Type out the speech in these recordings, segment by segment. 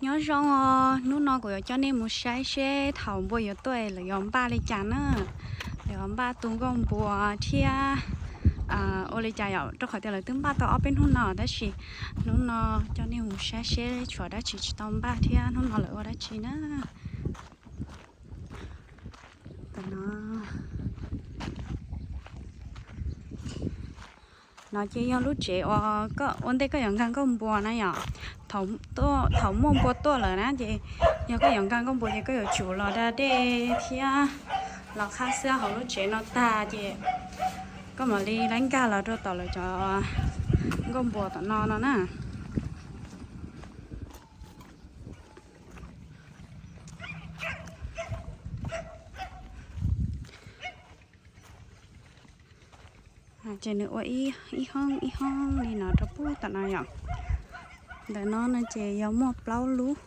Nyob zoo os, hnub no kuv yuav coj nej mus saib seb thaum npua yuav tuaj lawv yuav npaj li cas na. Lawv yuav npaj tu nkauj npua thiab ua li cas yom, rau qhov tias lawv twb npaj tau ob peb hnub no tab sis hnub no coj nej mus saib seb tshuav dab tsi tsis tau npaj thiab hnub no lawv ua dab tsi na. Tam no, no ces yog lub tsev uas koj ua ntej koj yuav nkag nkauj npua na yom. Thaum muaj npua tuaj lawm na ces yog koj yuav nkag nkauj npua ces koj yuav tsum los da dej thiab los qhab xwab hauv lub tsev no tag ces koj mam li lab nkag los rau tom lawv cov nkauj npua tom no no na. Ces nws ua ib hoob ib hoob li no rau puag tom no yom. Ntawm no no ces yog muaj plaub lub.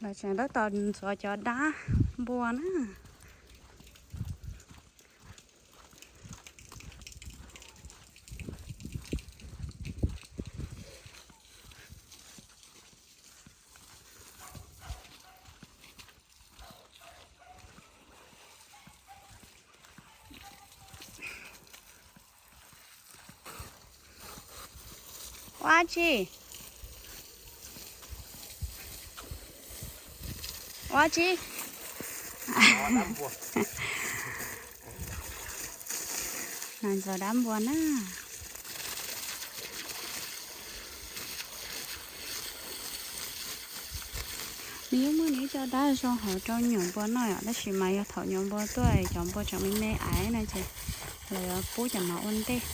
Lawv tseem tab tom ntxuav cov dab npua na. Ua tsi? Ua tsi? Ntxuav dab npua na. Nws yeej muaj nws ib co dab zoo hauv rau nyuam npua noj yom, tab sis mas yog thaum nyuam npua tuaj cov npua tseem me me aiv no ces lawv yuav pub cov no ua ntej.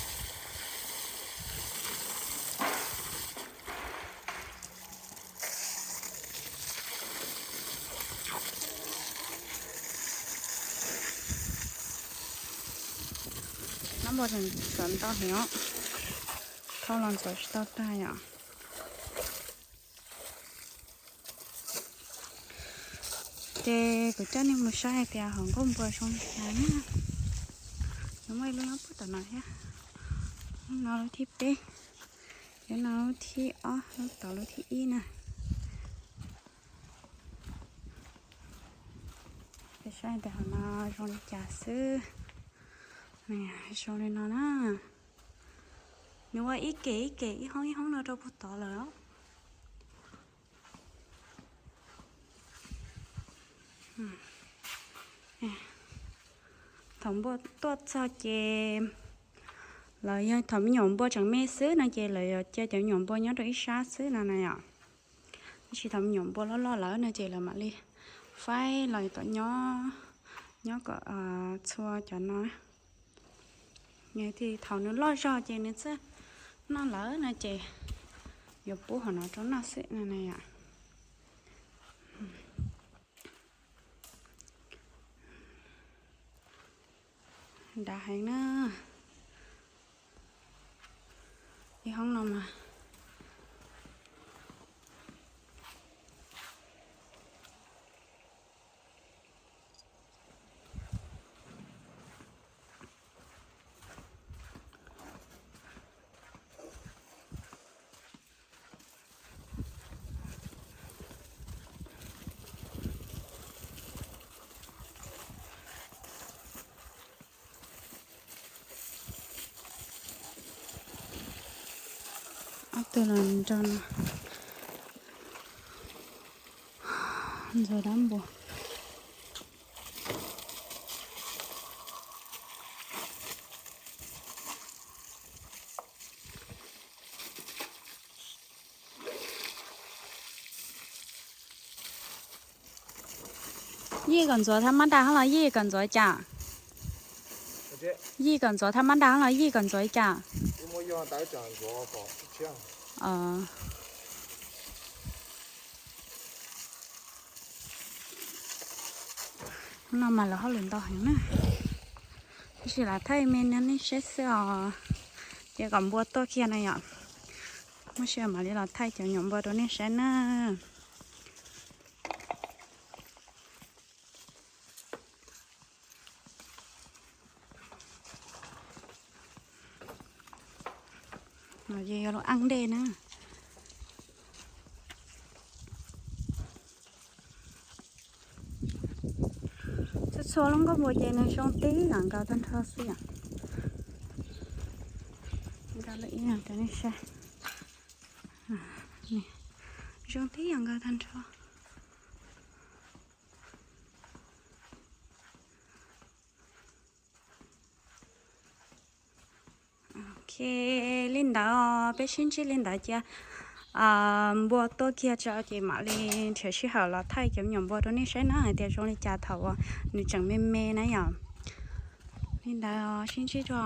Dab npua tseem txawm ntau heev os, thauj los ntxuav tsis tau tag yom. Ces kuv coj nej mus saib hais tias hauv nkauj npua zoo li cas na. Nws muaj ib lub nyob puag tom no thiab. Lub no lub thib peb, lub no lub thib ob, lub tod lub thib ib na. Saib hais tias hauv no zoo li cas xwb. Zoo li no na. Nws ua ib kem ib kem ib hoob ib hoob no rau puag tod lawm. Thaum npua tuaj txog ces lawv yog thaum me nyuam npua tseem me xwb no ces lawv yuav cia cov nyuam npua nyob rau ib sab xwb no na yom. Tab sis thaum me nyuam npua loj loj lawm no ces lawv mam li faib los tom nyob, nyob kom txhua cov no. Thaum nws loj zog ces nws txawj noj lawm no ces yuav pub hauv no rau noj xwb no na yom. Dav heev na. Ib hoob no mas Ob tug los nrog no ntxuav dab npua. Yij kom ntxuav thab mab dag los yij kom ntxuav cas? Yij kom ntxuav thab mab dag los yij kom ntxuav cas? No mas lawv hauj lwm ntau heev na. Tab sis lam thaij me no nej saib xwb os, ces kom npua tuaj kiag na yom. Muaj sij hawm mam li los thaij cov nyuam npua rau nej saib na. Ces yuav los aj dej na. Txhua txhua lub nkauj npua ces nws zoo tib yam nkaus tag nrho xwb yom. Nqa lawm ib yam rau nej saib. Zoo tib yam nkaus tag nrho. Ok, li ntawd peb sib ntsib li ntawd cia npua tuaj kiag tso ces mam li nrhiav sij hawm los thaij cov me nyuam npua rau nej saib na hais tias zoo li cas thaum uas nws tseem me me na yom. Li ntawd sib ntsib dua.